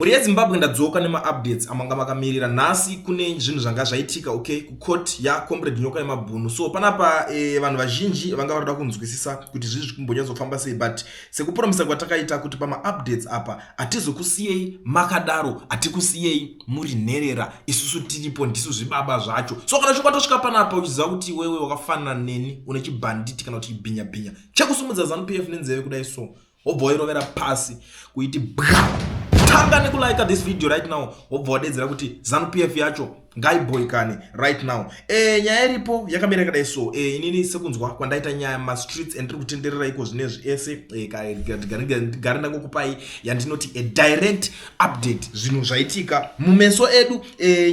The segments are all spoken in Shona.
Mhuri yeZimbabwe, ndadzoka nemaupdates amanga makamirira. Nhasi kune zvinhu zvanga zvaitika, okay, kucourt yaComrade Nyoka Yemabhunu. So panapa vanhu vazhinji vanga varikuda kunzwisisa kuti zvii zvikumbonyatsofamba sei, but sekupromisa kwatakaita kuti pamaupdates apa hatizokusiyei makadaro, hatikusiyei muri nherera. Isusu tiripo, ndisu zvibaba zvacho. So kana uchinge watosvika panapa uchiziva kuti iwewe wakafanana neni, une chibhanditi kana kuti chibhinyabhinya chekusumudza ZANU PF nenzeve kudai, so wobva wairovera pasi kuiti bwa. Tanga nekulike this video right now, wobva wadedzera kuti ZANU PF yacho ngaiboikane right now. Nyaya iripo yakamira yakadai. So inini sekunzwa kwandaita nyaya mumastreets and tiri kutenderera iko zvinezvi ese, gare ndangokupai yandinoti a direct update, zvinhu zvaitika mumeso edu.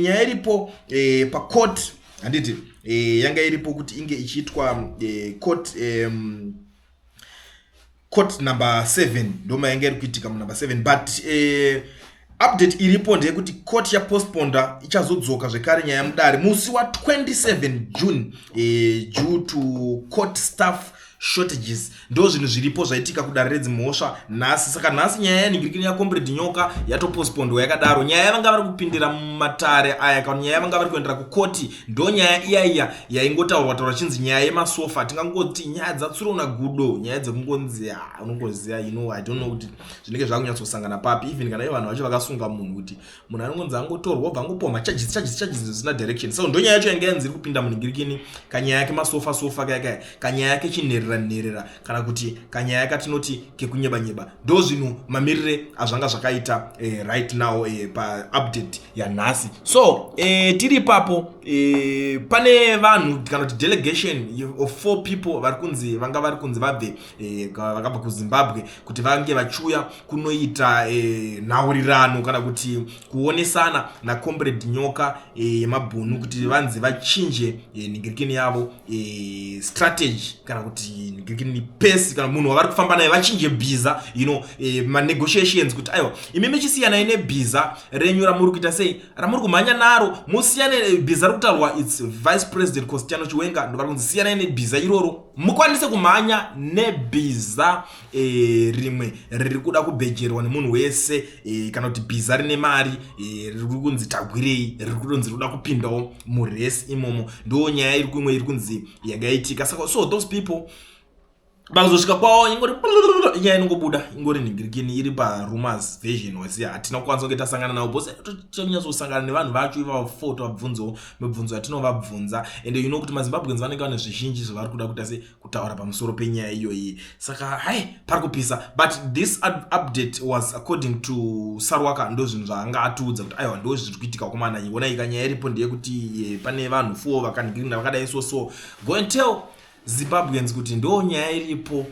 Nyaya iripo pacourt, handiti, yanga iripo kuti inge ichiitwa court, court number 7, ndoma yanga iri kuitika munumber 7. But update iripo ndeyekuti court yapostponda, ichazodzoka zvekare nyaya mudare musi wa27 June due to court staff shortages. Ndo zvinhu zviripo zvaitika kudare redzimhosva nhasi. Saka nhasi nyaya yanhingirikini yaComrade Nyoka yatopostpondwa yakadaro. Nyaya yavanga vari kupindira mumatare aya, kana nyaya yavanga vari kuendera kukoti, ndo nyaya iya iya yaingotaurwa taurwa chinzi nyaya yemasofa. Tingangoti nyaya dzatsuro nagudo, nyaya dzekungonzi unongoziva, I don't know kuti zvinenge zvakunyatsosangana papi. Even kana ivo vanhu vacho vakasunga munhu, kuti munhu anongonzi angotorwa, obva angopiwa macharges, charges, charges zvisina direction. So ndo nyaya yacho yanga yanzi iri kupinda munhingirikini, kanyaya kemasofa sofa kaya kaya, kanyaya kechinherera nherera, kana kuti kanyaya katinoti kekunyeba-nyeba. Ndo zvinhu mamirire azvanga zvakaita right now paupdate yanhasi. So tiri ipapo, pane vanhu kana kuti delegation of four people vari kunzi vanga vari kunzi vabve, vakabva kuZimbabwe kuti vange vachiuya kunoita nhaurirano kana kuti kuonesana naComrade Nyoka Yemabhunu kuti vanzi vachinje nhingirikini yavo, strategy, kana kuti nhingirikini pace, kana munhu wavari kufamba naye vachinje bhiza, manegotiations, kuti aiwa, imi michisiyanai nebhiza renyu ramuri kuita sei, ramuri kumhanya naro, musiyane. Bhiza ri kutaurwa, it's Vice President Constantino Chiwenga. Ndovari kunzi siyanai nebhiza iroro, mukwanise kumhanya nebhiza rimwe riri kuda kubhejerwa nemunhu wese, kana kuti bhiza rine mari, riri kunzi Tagwirei, riri kutonzi rikuda kupindawo muresi imomo. Ndo nyaya iri kumwe iri kunzi yangaitika. Saka so those people vakazosvika kwavo, ingori nyaya inongobuda, ingori nhingirikini iri parumors version. Wasiya hatina kukwanisa kunge tasangana navo because tonyatsosangana nevanhu vacho ivavo fo, tovabvunzawo mibvunzo yatinovabvunza. And you know kuti maZimbabweans vanenge vane zvizhinji zvavari kuda kuita se kutaura pamusoro penyaya iyoyi. Saka hai, pari kupisa. But this update was according to Sarwaka. Ndo zvinhu zvaanga atiudza kuti aiwa, ndo zviri kuitika komana. Onai, kanyaya iripo ndeyekuti pane vanhu four vakanhingirina vakadai. So go and tell Zimbabweans kuti ndo nyaya iripo,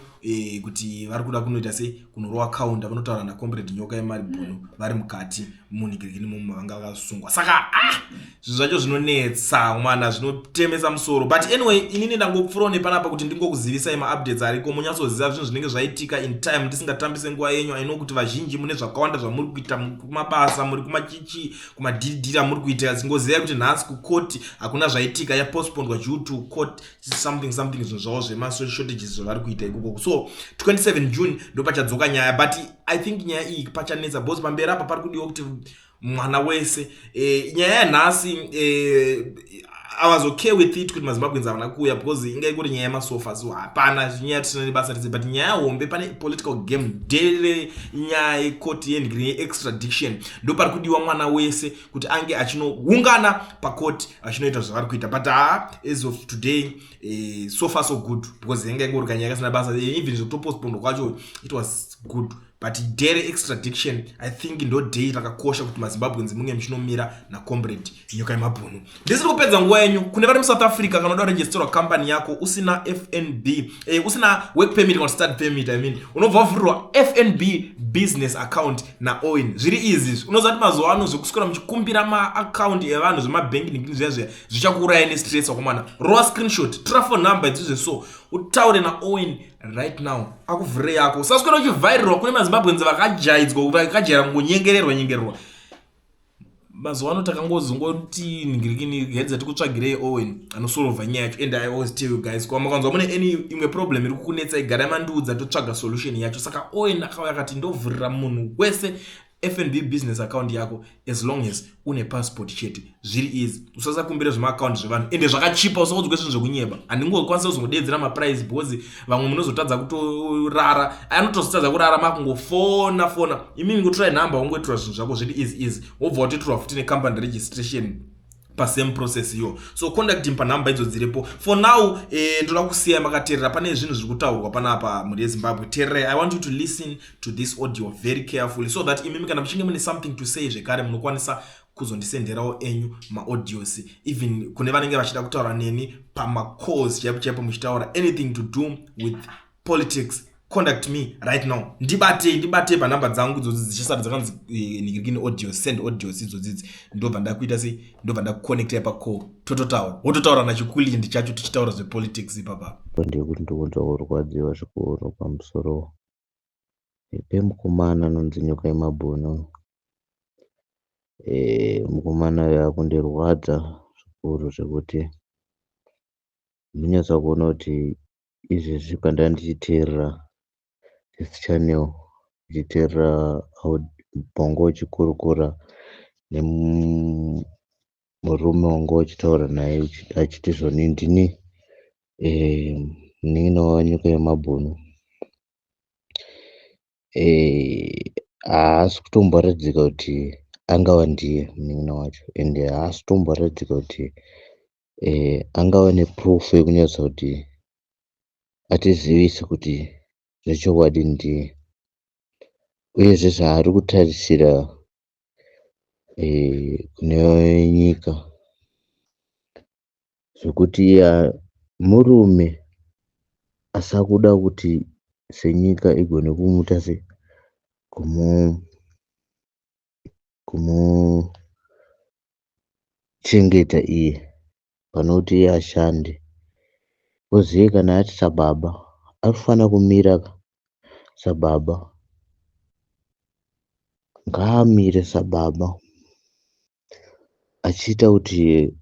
kuti vari kuda kunoita sei, kunorova kaunda, vanotaura naComrade Nyoka Yemaribhunu vari mukati munhingirikini momo vanga vakasungwa. Saka ah, zvinhu zvacho zvinonetsa mwana, zvinotemesa musoro. But anyway, inini ndangopfuurawo nepanapa kuti ndingokuzivisai maupdates ariko, munyatsoziva zvinhu zvinenge zvaitika in time, tisingatambise nguva yenyu. I know kuti vazhinji mune zvakawanda zvamuri kuita kumabasa, muri kumachichi, kumadhidhira muri kuita. Singozivai kuti nhasi kukoti hakuna zvaitika, yapostpondwa due to court something something, zvinhu zvavo zvemashortages zvavari kuita ikoko. So 27 June ndo pachadzoka nyaya. But I think nyaya iyi pachanetsa because pamberi apa pari kudiwa kuti mwana wese, nyaya yanhasi, I was okay with it kuti maZimbabweans havana kuuya because inga ingori nyaya yemasofa, so hapana nyaya tisina nebasa rese. But nyaya hombe pane political game dere, nyaya yekoti yenhingiri yeextradiction, ndo pari kudiwa mwana wese kuti ange achinoungana pakoti achinoita zvavari kuita. But haa, as of today, so far so good, because yanga ingori kanyaya kasina basa. Even zvekutopostpondwa kwacho, it was good. But dere extradiction, I think ndo day rakakosha kuti maZimbabweans munge muchinomira naComrade Nyoka Yemabhunu. Ndisiri kupedza nguva yenyu. Kune vari muSouth Africa, kana uda kuregisterwa kambani yako usina FNB, usina work permit kana study permit, I mean, unobva wavhurirwa FNB business account naOwen. Zviri easy. Unoziva kuti mazuva ano zvekuswera muchikumbira maaccount evanhu zvemabhengi ningini zviya zviya zvichakuuraya nestress. Wakomana, rova screenshot, tora phone number idzizve, so utaure naOwen right now akuvhurire yako. Usaswera uchivhairirwa. Kune maZimbabweans vakajaidzwa, vakajaira kungonyengererwa nyengererwa. Mazuva ano takangozongoti ningirikini hedza tikutsvagirei Owen anosolva nyaya yacho. And I always tell you guys, kwa makanzwa mune any imwe problem iri kukunetsai, garai mandiudza, totsvaga solution yacho. Saka Owen akauya akati ndovhurira munhu wese. FNB business account yako as long as une passport chete. Zviri easy, usasakumbira zvemaaccount zvevanhu, ende zvakachipa. Usaudzwe zvinhu zvekunyeba. Handingokwanisa kuzongodedzera maprice because vamwe munozotadza kutorara, anotozotadza kurara makungofona fona. Imimi ngotorai nhamba, wongoitirwa zvinhu zvako zviri easy easy, wobva watoitirwa futi necompany registration pasame process iyo. So contact him panhamba idzo dziripo. For now, ndoda kusiyai makateerera. Pane zvinhu zviri kutaurwa panapa, mhuri yeZimbabwe. Teererai. I want you to listen to this audio very carefully so that imimi kana muchinge mune something to say zvekare, munokwanisa kuzondisenderawo enyu maaudios, even kune vanenge vachida kutaura neni pamacalls chaipo chaipo, muchitaura anything to do with politics. Contact me right now. Ndibatei, ndibatei panhamba dzangu idzodzi dzichisati dzakanzi nigirikini audio, send audios idzodzidzi. Ndobva ndakuita sei? Ndobva ndakuconnectai pacall, tototaura, wototaura nachikulindi chacho, tichitaura zvepolitics ipapa. Ndekuti ndikunzwa kurwadziwa zvikuru pamusoro pemukomana anonzi Nyoka Yemabhunu. Mukomana uyu akundirwadza zvikuru zvekuti ndinonyatsa kuona kuti izvezvi pandanga ndichiteerera this channel, ndichiteerera wanga uchikurukura nemurume wanga uchitaura naye achiti zvoni ndini munin'ina waNyoka Yemabhunu, haasi kutomboratidzika kuti angava ndiye munin'ina wacho, ende haasi kutomboratidzika kuti angava neproof yekunyatsa kuti atizivise kuti zvechokwadi ndiye. Uyezve zvaari kutarisira kune nyika zvekuti iye murume asakuda kuti senyika igone kumuita sei, kumuchengeta iye pane kuti iye ashande. Ozive kana ati sababa anofanira kumira sababa, ngaamire sababa achiita kuti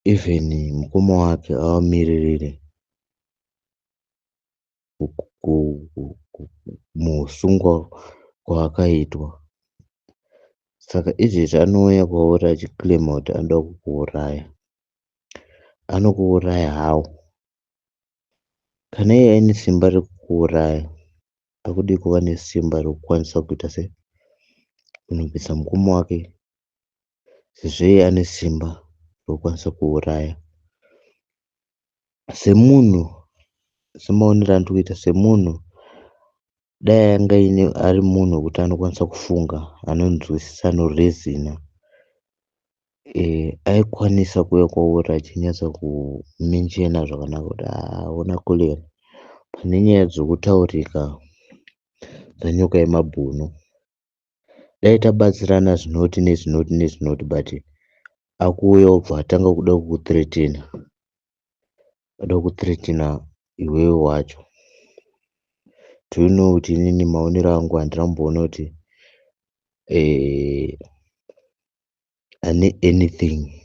even mukoma wake avamiririre muhusungwa kwaakaitwa. Saka izvezvi anouya kwauri achiclaima kuti anoda kukuuraya. Anokuuraya how? Kana iye aine simba rekukuuraya, akudi kuva nesimba rekukwanisa kuita sei, kunobvisa mukoma wake, sezvo iye ane simba rekukwanisa kuuraya. Semunhu, semaonero andiri kuita, semunhu dai anga ari munhu wekuti anokwanisa kufunga, anonzwisisa, anoreasona, aikwanisa kuuya kwauri achinyatsa kumentiona zvakanaka kuti ona Kullian, pane nyaya dzirikutaurika dzaNyoka Yemabhunu. Dai tabatsirana zvinoti nezvinoti nezvinoti, but akuuya obva atanga kuda kukuthreatena, ada kukuthreatena iwewe wacho. Do you know kuti inini maonero angu handina kumboona kuti ane anything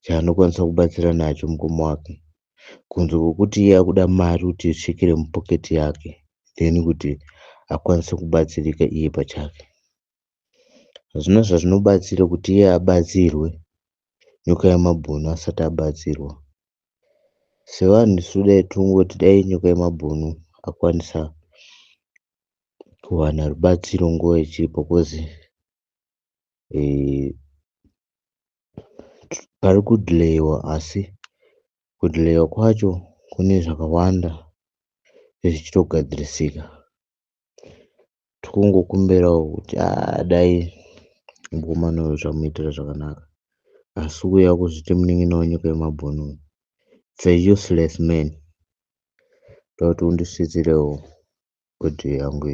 chaanokwanisa kubatsira nacho mukoma wake, kunze kwekuti iye akuda mari kuti isvikire mupoketi yake, then kuti akwanise kubatsirika iye pachake. Hazvina zvazvinobatsira kuti iye abatsirwe, Nyoka Yemabhunu asati abatsirwa. Sevanhu isu dai tongoti dai Nyoka Yemabhunu akwanisa kuwana rubatsiro nguva ichipo, cause pari kudhileyiwa, asi kudhileyiwa kwacho kune zvakawanda zvichitogadzirisika. Tikungokumbirawo kuti dai mukomana uyu zvamuitira zvakanaka, asi kuuya kuzviti munin'ina weNyoka Yemabhunu, it's a useless man. Ndoda kuti undisvitsirewo audio yangu iyi.